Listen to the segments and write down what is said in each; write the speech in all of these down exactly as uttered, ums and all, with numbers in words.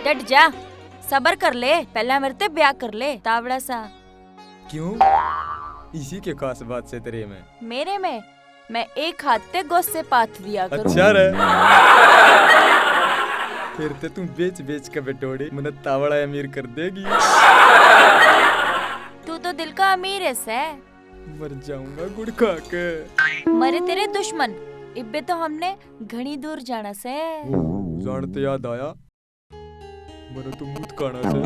डट जा, सबर कर ले, पहला मेरे ते ब्याह कर ले, तावड़ा सा। क्यों? इसी के खास बात से तेरे में? मेरे में? मैं एक हाथ ते गोसे पाथ दिया करूं। अच्छा रे। फिर ते तू बेच बेच के बटोड़े मने तावड़ा अमीर कर देगी। तू तो दिल का अमीर है सै। मर जाऊंगा गुड़ खा के। मरे तेरे दुश्मन, इब्बे तो हमने घणी दूर जाना सै। जानते याद आया, मने तो मुत खाना सै।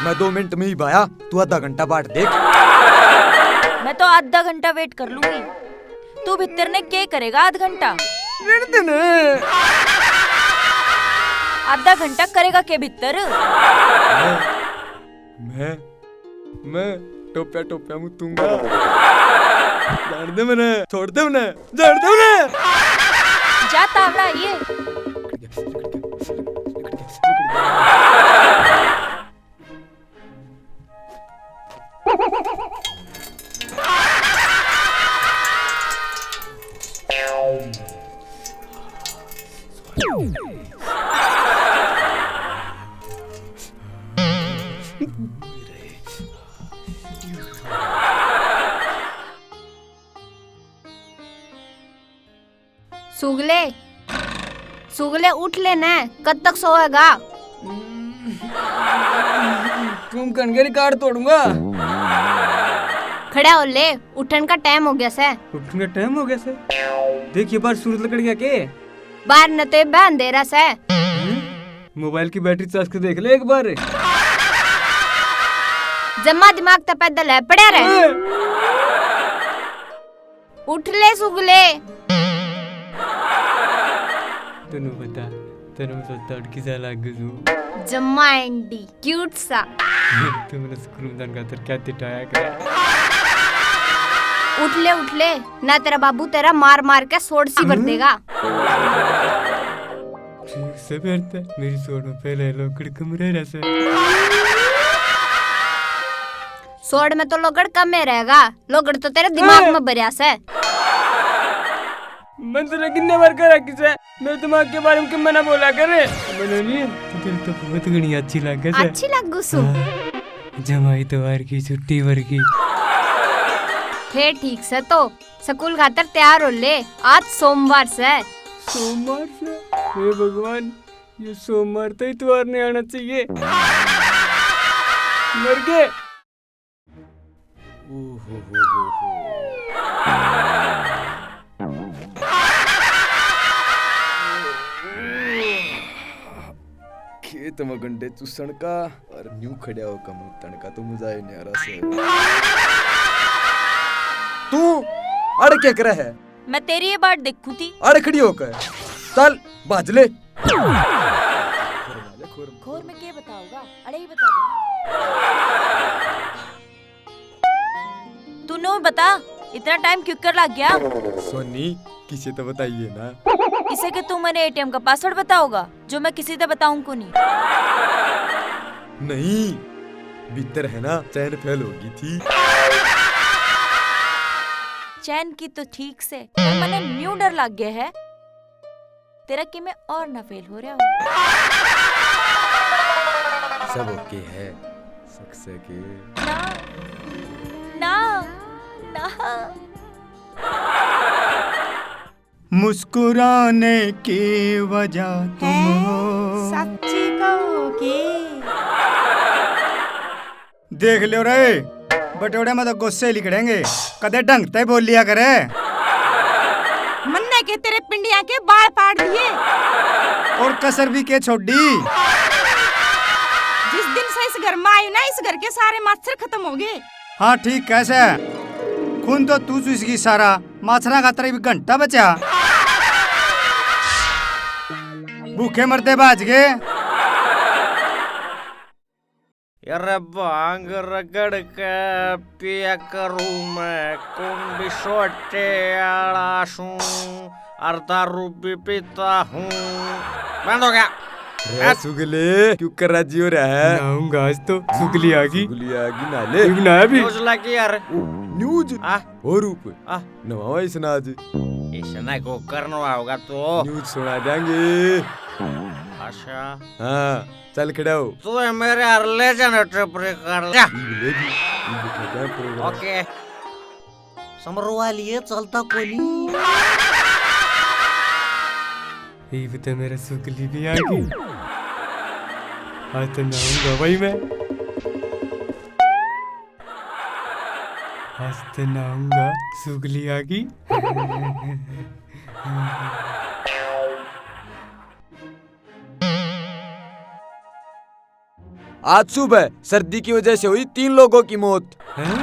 मैं दो मिनट में ही भाया, तू आधा घंटा बाट देख। मैं तो आधा घंटा वेट कर लूंगी। तू भीतर ने के करेगा आध घंटा? रेड़ दे ने। आधा घंटा करेगा के भीतर? मैं, मैं मैं टोप्या टोप्या मुतूंगा। जान दे मने, छोड़ दे मने, छोड़ दे मने। जा तावड़ा ये। सुगले, सुगले उठ ले ना, कद तक सोएगा? तू कण के रिकॉर्ड तोड़ूंगा। खड़ा हो ले, उठन का टाइम हो गया सै। उठन का टाइम हो गया सै? देखिए बाहर सूरज निकल गया के? बाहर न तो ये अंधेरा सै। मोबाइल की बैटरी चार्ज के देख ले एक बार। जम्मा दिमाग तो पैदल है, पड़ा रह। उठ ले सुगले। तन्नू बता, तन्नू सस्ता उठ किसा लाग जू। जम्मा एंडी, क्यूट सा। तू मेरे स्कूल में जान खातर क्या तिटाया करे? उठ ले, उठ ले, ना तेरा बाबू तेरा मार मार के सोड़ सी भर देगा। ठीक से फिर ते मेरी सोड़ में पहले लोकड़ कम रह रहा से। सोड़ में तो लोकड़ कम ही रहेगा, लोकड़ तो तेरे दिमाग में भरया से। मैं तेरे कितने बार कह रखी से, मेरे दिमाग के बारे में किम्मा ना बोला करे। मैंने नहीं, तू दिल तो बहुत घणी अच्छी लागे से। अच्छी लागू सू? हाँ। जमाई तवार की छुट्टी वर्गी। फिर ठीक से तो स्कूल खातर तैयार हो ले, आज सोमवार से। सोमवार से? हे भगवान, ये सोमवार तो इतवार नहीं आना चाहिए। मर गए। ओहो हो हो हो। खेत में गंडे चूसण का और न्यू खड़िया होकर मुतण का तो मजा ही न्यारा से। तू अड़ के करे है? मैं तेरी ये बाट देखूं थी। अड़ खड़ी होकर चल भाज ले। खोर में के बताओगा? अड़े ही बता दो ना। तू न्यू बता, इतना टाइम क्यों कर लग गया? सोनी, किसे तो बताइए ना। इसे के तू मने एटीएम का पासवर्ड बताओगा, जो मैं किसी से बताऊं को नहीं? नहीं, भीतर है ना, चैन फेल होगी थी। चैन की तो ठीक से, पर मने न्यू डर लग गया है। तेरा किमे और ना फेल हो रहा हो। सब ओके है, सक्से के। ना, ना, ना। मुस्कुराने की वजह तुम हैं? हो। सच्ची कहो के? देख लियो रे, बटोड़े में तो गुस्से लिकड़ेंगे, कदे ढंग ते बोल लिया करे। मन्ने के तेरे पिंडिया के बाल पाड़ दिए। और कसर भी के छोड़ी। जिस दिन से इस घर में आयु ना, इस घर के सारे मच्छर खत्म हो गए। हाँ ठीक कैसे, खून तो तू चूस गई सारा, मच्छरा खातर भी घंटा बचा। भूखे मरते भाज गए। यार भांग रगड़ के पिया करूं मैं, कुंडी सोटे आला सूं, और दारू भी पीता हूँ। बंद हो गया। रे हट। सुगले, क्यों कर राजी हो रहा है? नहाऊंगा आज तो, सुगली आ गई। सुगली आ गई, नहा ले। तू नहाया भी? न्यूज लगी यार। न्यूज? आ? हो रूप? आ? नवावा इसने आज। इसने को करना होगा तो। न्यूज सुना देंगे। अच्छा। हाँ, चल खड़ा हो। तू है मेरे हर ले जाना टपरी कर ले। ले जी, ये बिठा जा program। OK। समरवा लिए चलता कोनी। ये भी तो मेरा सुगली भी आ गई। आज तो नहाऊंगा भाई मैं। आज तो नहाऊंगा, सुगली आ गई। आज सुबह सर्दी की वजह से हुई तीन लोगों की मौत। हैं?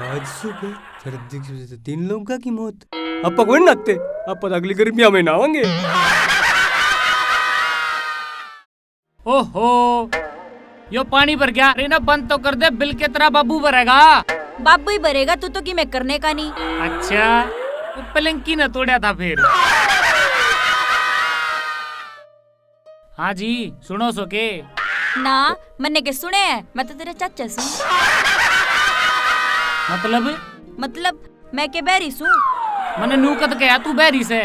आज सुबह सर्दी की वजह से तीन लोगों की मौत। आपा कोई नहाते, आपा तो अगली गर्मियां में नहावांगे। ओहो, यो पानी भर गया। अरे ना, बंद तो कर दे, बिल के तेरा बाबू भरेगा। बाबू ही भरेगा, तू तो की मैं करने का नहीं। अच्छा, तो पलंग की ना तोड़ा था फिर? हाँ जी, सुनो सो के? ना, मन्ने के सुने है, मैं तो तेरा चाचा सूं। मतलब? मतलब, मैं के बहरी सूं? मन्ने नू कद कहा तू बहरी से?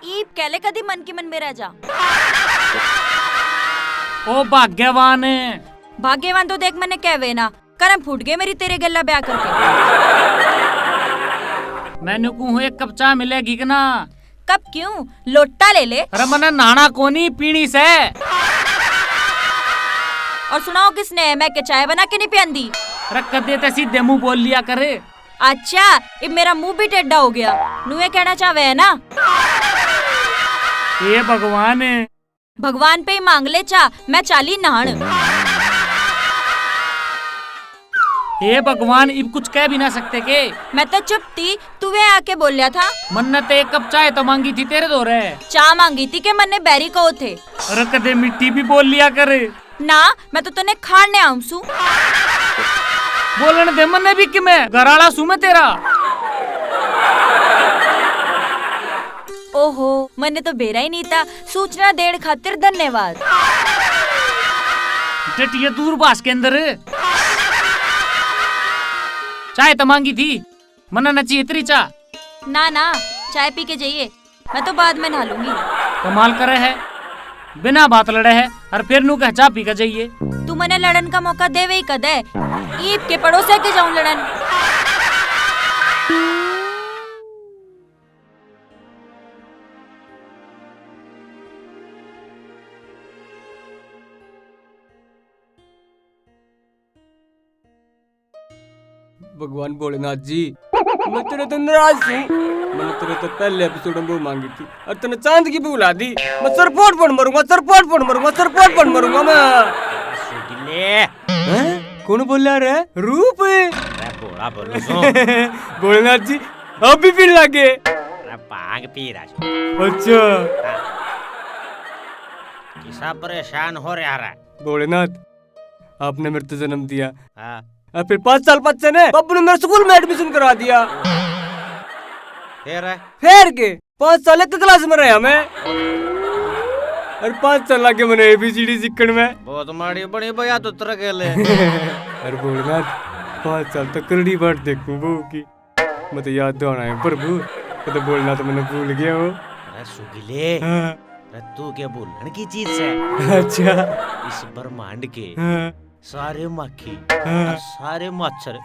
ईब कह ले कदी मन की मन में रह जा। ओ भाग्यवान। भाग्यवान तो देख मन्ने कहवे ना, करम फूट गए मेरी तेरे गल्ला ब्याह करके। मैंने कहूँ एक कप चाय मिलेगी कि ना? कप क्यों, लोटा ले ले। अरे मन्ने नहाना कोनी, पीनी से। और सुनाओ किसने, मैं के चाय बना के नहीं पियांदी? अरे कदे ते सीधे मुंह बोल लिया कर। अच्छा, इब मेरा मुंह भी टेढ़ा हो गया, नुए कहना चाहवे है ना? हे भगवान। भगवान पे ही मांग ले चा, मैं चाली नहाण। हे भगवान, इब कुछ कह भी ना सकते के? मैं तो चुप थी, तू वे आके बोल्या था। मन्ने ते एक कप चाय तो मांगी थी तेरे धोरे। चाय मांगी थी के मन्ने बैरी कहो थे? अरे कदे मीठी भी बोल लिया कर। ना, मैं तो तन्ने खाण ने आऊं सूं। बोलण दे मन्ने भी, कि मैं घर आला सूं मैं तेरा। ओहो, मन्ने तो बेरा ही नहीं था। सूचना देण खातिर धन्यवाद। डटिए दूरभाष के अंदर। चाय तो मांगी थी, मन्ने ना चाहिए तेरी चाय। ना ना, चाय पी के जाइए, मैं तो बाद में नहा लूंगी। कमाल करे है, बिना बात लड़े है और फिर नू कह चाय पी के जाइए। तू मने लड़न का मौका देवे ही कदे? ईब के पड़ोसे के जाऊं लड़न। भगवान भोलेनाथ जी, मैं तेरे तो नाराज हूँ। मैंने तेरे तो पहले एपिसोड में बहू मांगी थी और तने चांद की बहू ला दी। मैं सरपोट पण मरूंगा, सरपोट पण मरूंगा, सरपोट पण मरूंगा मैं। सुगिले। हैं? कौन बोला रे? रूप? मैं भोला बोलूं सो। भोलेनाथ जी, आप भी पीने लग गए? अरे भांग पी रहा हूँ। अच्छा। हाँ। किसा परेशान हो रहा है? भोलेनाथ, आपने मेरे तो जन्म दिया। हाँ। और फिर पाँच साल पाछे ने बाबू ने मेरे स्कूल में एडमिशन करा दिया। फिर? फिर के? पाँच साल एक क्लास में रहा मैं। और पाँच साल लगे मैंने एबीसीडी सीखण में। बहुत माड़ी बनी भैया तो तेरे के ले। अरे भोलेनाथ, पाँच साल तक करड़ी बाट देखूं बहू की। मैं तो याद दिलाना है प्रभु, कदे बोलना तो मैंने भूल गया हो। अरे सुगिले, हाँ। अरे तू के भूलण की चीज है? अच्छा। इस ब्रह्मांड के हाँ। सारे माखी हाँ। और सारे मच्छर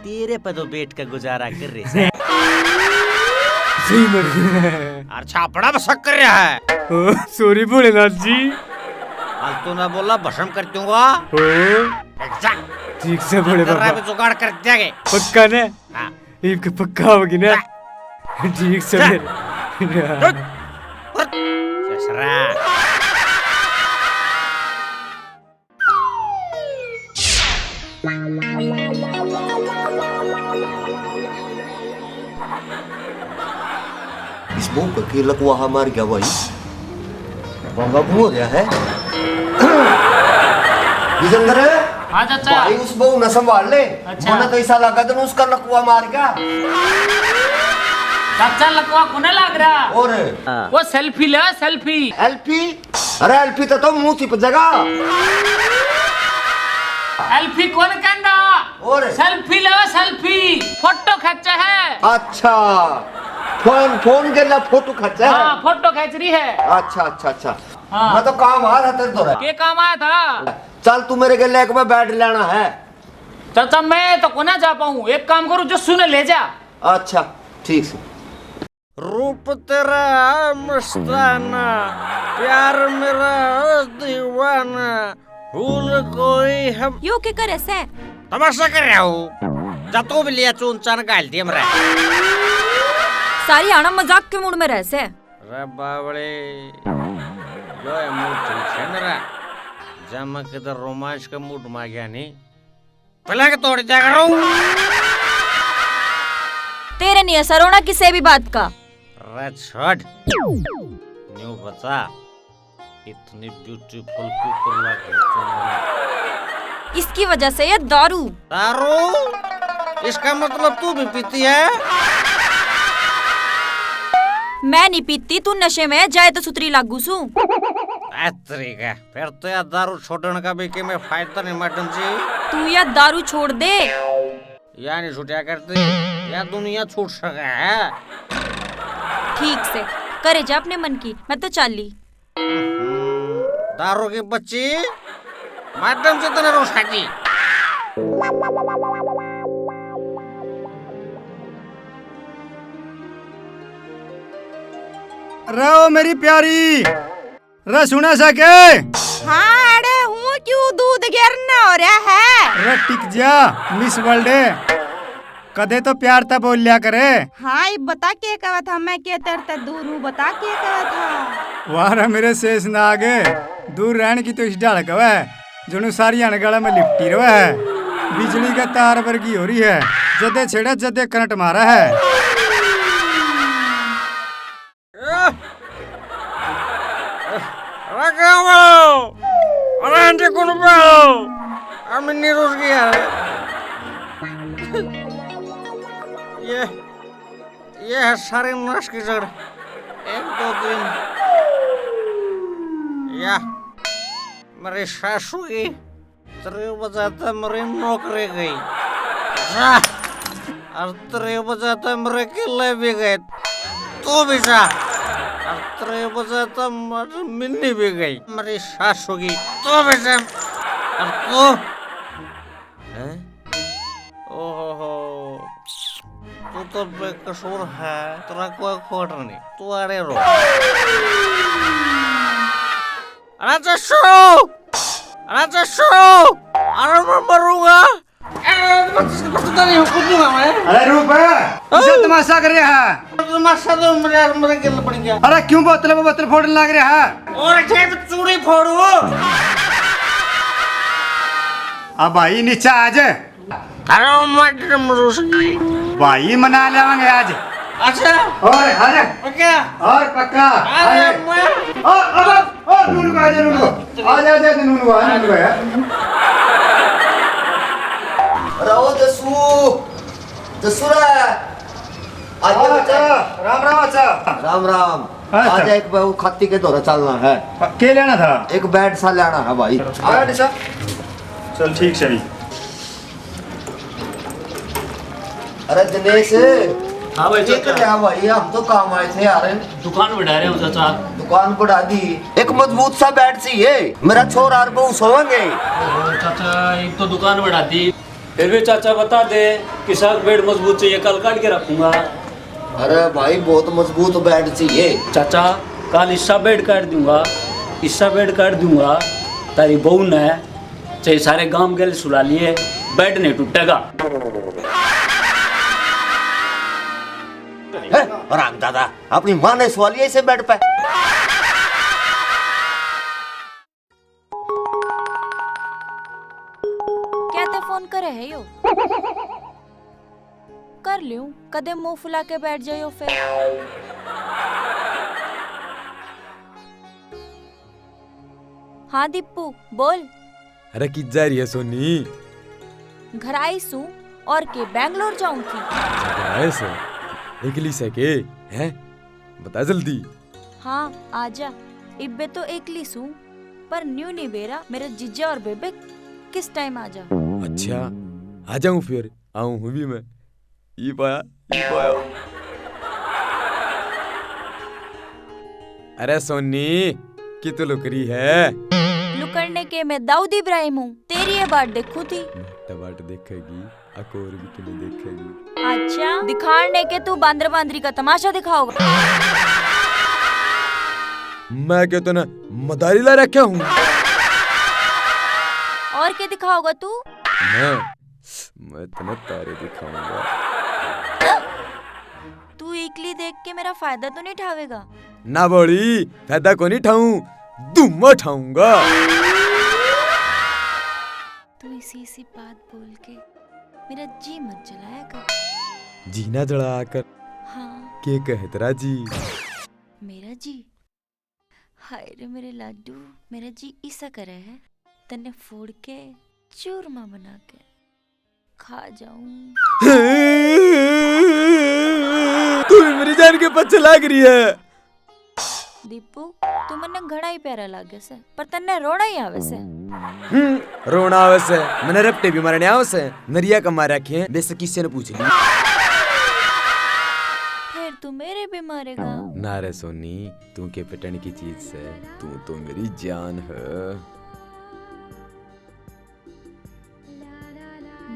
तेरे पे तो बैठ के गुजारा कर रहे हैं। सही में। और छापड़ा में शक कर रहा है। ओ, सॉरी भोलेनाथ जी। फालतू ना बोला, भस्म कर दूंगा। ओ। देख जा। ठीक से भोले बाबा। जुगाड़ कर देंगे। पक्का ने? हाँ। इब के पक्का होगी ना? ठीक से जा। फिर। हट। हट। ससुरा। इस बहू का के लकवाहा मार गया भाई? बाबा बहू हो गया है। विजेंद्र, हाँ चाचा। भाई उस बहू ने संभाल ले। अच्छा। मने तो ऐसा लगा तने उसका लकवा मार गया। चाचा लकवा कोने लाग रहा? और? वो सेल्फी ले, सेल्फी। एल्फी? अरे एल्फी तो, तो मुंह चिप जगा। एल्फी कौन कहंदा? और? सेल्फी ले, सेल्फी। फोटो खींचे है। अच्छा। फोन, फोन के लिए फोटो खींचे है? हाँ, फोटो खींच रही है। अच्छा, अच्छा, अच्छा। हाँ। मैं तो काम आया था तेरे धोरै। के काम आया था? चल, तू मेरे गेले एक बार बैठ लेना है। चाचा, मैं तो कोना जा पाऊँ, एक काम करूँ, जस्सू ने ले जा। अच्छा, ठीक से। रूप तेरा मस्ताना, प्यार मेरा दीवाना, भूल कोई हम। यो के करे सै? तमाशा कर रहा हूँ। जा तू भी लिया चून चान घाल दिया मरे। सारी आना मजाक के मूड में रह सै। रे बावले, यो है मूड ठीक है मेरा। जा मैं किधर रोमांस के मूड में आ गया नहीं, पलंग तोड़ दिया करूं। तेरे नहीं असर होना किसी भी बात का। रे छोड़। न्यू बता, इतनी ब्यूटीफुल क्यों कर लग रही तू मेरी? इसकी वजह से ये दारू। दारू? इसका मतलब तू भी पीती है? मैं नहीं पीती, तू नशे में है, जाए तो सुतरी लागू सू। ए तेरी का, फिर तो यार दारू छोड़ने का भी के में फायदा नहीं मैडम जी। तू या दारू छोड़ दे। या नहीं छुटिया करती, या दुनिया छूट सके है। ठीक से करे जा अपने मन की, मैं तो चाली। हम्म, दारू की बच्ची, मैडम जी तने रोसा की। रहो मेरी प्यारी। रे सुने से के? हाँ, अड़े हूँ, क्यों दूध गिरना हो रहा है? रे टिक जा, मिस वर्ल्ड, कदे तो प्यार तै बोल लिया करे। हाँ, इब बता के कहा था, मैं के तेरे तै दूर हूँ, बता के कहा था। वाह रे मेरे शेष नाग, दूर रहने की तो इस ढाल कवे, जणु सारी अणगला में लिपटी रहे है, बिजली का तार वर्गी हो रही है, जदे छेड़े जदे करंट मारा है। अरे क्या बोलो? अरे आंटी कौन बोलो? हम नहीं रुस गया। ये, ये है सारे नस की जड़। एक, दो, तीन। या, मेरी सासू की तेरी वजह तो मेरी नौकरी गई। जा। और तेरी वजह तो मेरे केले भी गए। तू भी जा। और तेरी वजह तो मेरी मिन्नी भी गई। मेरी सासू की। तू भी जा। और तू? हैं? ओहो हो। तू तो बेकसूर है। तेरा कोई खोट नहीं। तू अड़े रो। अरे जस्सू! अरे जस्सू! अरे मैं मरूंगा। अरे मैं तुझसे पता नहीं हूँ, कूदूंगा मैं। अरे रूप, किसे तमाशा कर रहा है? तमाशा तो मेरे यार, मेरे गिल पड़ गया। अरे क्यों बोतल पे बोतल फोड़ने लग रहा है? और खेत चूड़ी फोड़ू। अब भाई नीचे आ जा। अरे मटर मरूस की। भाई मना लेवांगे आज। अच्छा। और अरे पक्का? और पक्का। अरे अरे। मैं और, और, और नूनू का, आजा नूनू का। आजा, आजा, आजा नूनू का, नूनू का यार। अरे ओ जस्सू, जस्सू रे। आजा हाँ, बेटा। अच्छा, राम राम अच्छा। राम राम। हाँ, अच्छा। आजा एक बार वो खाती के धोरै चलना है। हाँ, के लेना था? एक बेड सा लेना है भाई। बेड सा? चल ठीक सै। अरे दिनेश, हाँ भाई, ये चाचा। क्या भाई, हम तो काम आए थे यार। दुकान बढ़ा रहे हो चाचा। दुकान बढ़ा दी, एक मजबूत सा बेड चाहिए, मेरा छोरा और बहू सोवेंगे। ओहो, चाचा, एक तो दुकान बढ़ा दी, फिर भी चाचा बता दे किसा बेड मजबूत चाहिए, कल काट के रखूंगा। अरे भाई, बहुत मजबूत बेड चाहिए। चाचा, कल इसा बेड काट दूंगा, इसा बेड काट दूंगा, तारी बहू ने चाहे सारे गांव गैल सुला लिए, बेड नहीं टूटेगा। हैं, हरामजादा, अपनी माँ ने सुला लिया इसे बेड पे। क्या ते फोन करे है यो? कर लूं, कदे मुंह फुला के बैठ जायो फिर। हाँ दीपू, बोल। अरे कित जा रही है सोनी? घर आई सूं, और के, बैंगलोर जाऊं थी। अच्छा, घर आए से? एकली से के? हैं? बता जल्दी। हाँ, आजा। इब्बे तो एकली सूं, पर न्यू नहीं बेरा, मेरे जीजा और बेबे किस टाइम आ जा। अच्छा, आ जाऊं फिर, आऊं हूं भी मैं। ई पाया, ई पाया। अरे सोनी, कि तू लुक रही है? लुकड़ने के मैं दाऊद इब्राहिम हूँ, तेरी ये बाट देखूं थी। मेरा बाट देखेगी, अक और भी किन्हें देखेगी। अच्छा, दिखाने के तू बांदर बांदरी का तमाशा दिखाओगा? मैं क्या तने मदारी ला रखा हूँ? और क्या दिखाओगा तू? मैं, मैं तने तारे दिखाऊंगा। तू इकली देख के मेरा फायदा तो नहीं ठावेगा? ना बोली, फायदा को नहीं ठाऊं, धुम्मा ठाऊंगा। तू इसी इसी बात बोल के मेरा जी मत जलाया कर। जी ना जलाया कर। हाँ। के कहे तेरा जी? मेरा जी? हाय रे मेरे लाडू, मेरा जी इसा करे है, तन्ने फोड़ के चूरमा बना के खा जाऊं। तू भी मेरी जान के पीछे लाग रही है। दीपू, तू मन्ने घणा ही प्यारा लागे से, पर तन्ने रोना ही आवे से। हम्म, रोना आवे से, मन्ने रपटे भी मारने आवे से। नरिया का मारा के बेस किसे ने पूछ ली। फिर तू मेरे भी मारेगा? ना रे सोनी, तू के पिटन की चीज से, तू तो मेरी जान है।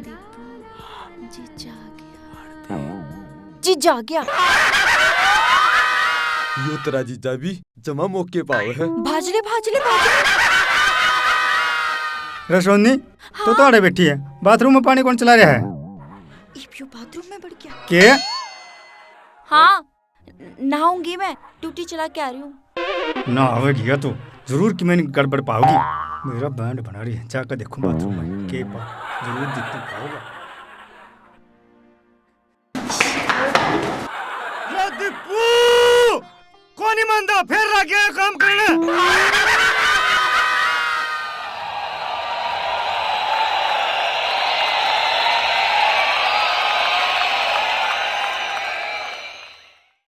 दीपू, जीजा आ गया। जीजा आ गया। यो तेरा जीजा भी जमा मौके पावे है। भाज ले, भाज ले, भाज ले। रे सोनी, तू तो आड़े बैठी है, बाथरूम में पानी कौन चला रहा है? इब यो बाथरूम में बढ़ गया। के? हाँ, नहाऊंगी मैं, टूटी चला के आ रही हूँ। नहावेगी या तो जरूर कि मैंने गड़बड़ पाओगी। मेरा बैंड बना रही है, जाकर देखूं बाथरूम में के पा, जरूर दिखता पाओगा। रे दीपू, कौन ही मानदा, फिर रह गया काम करने।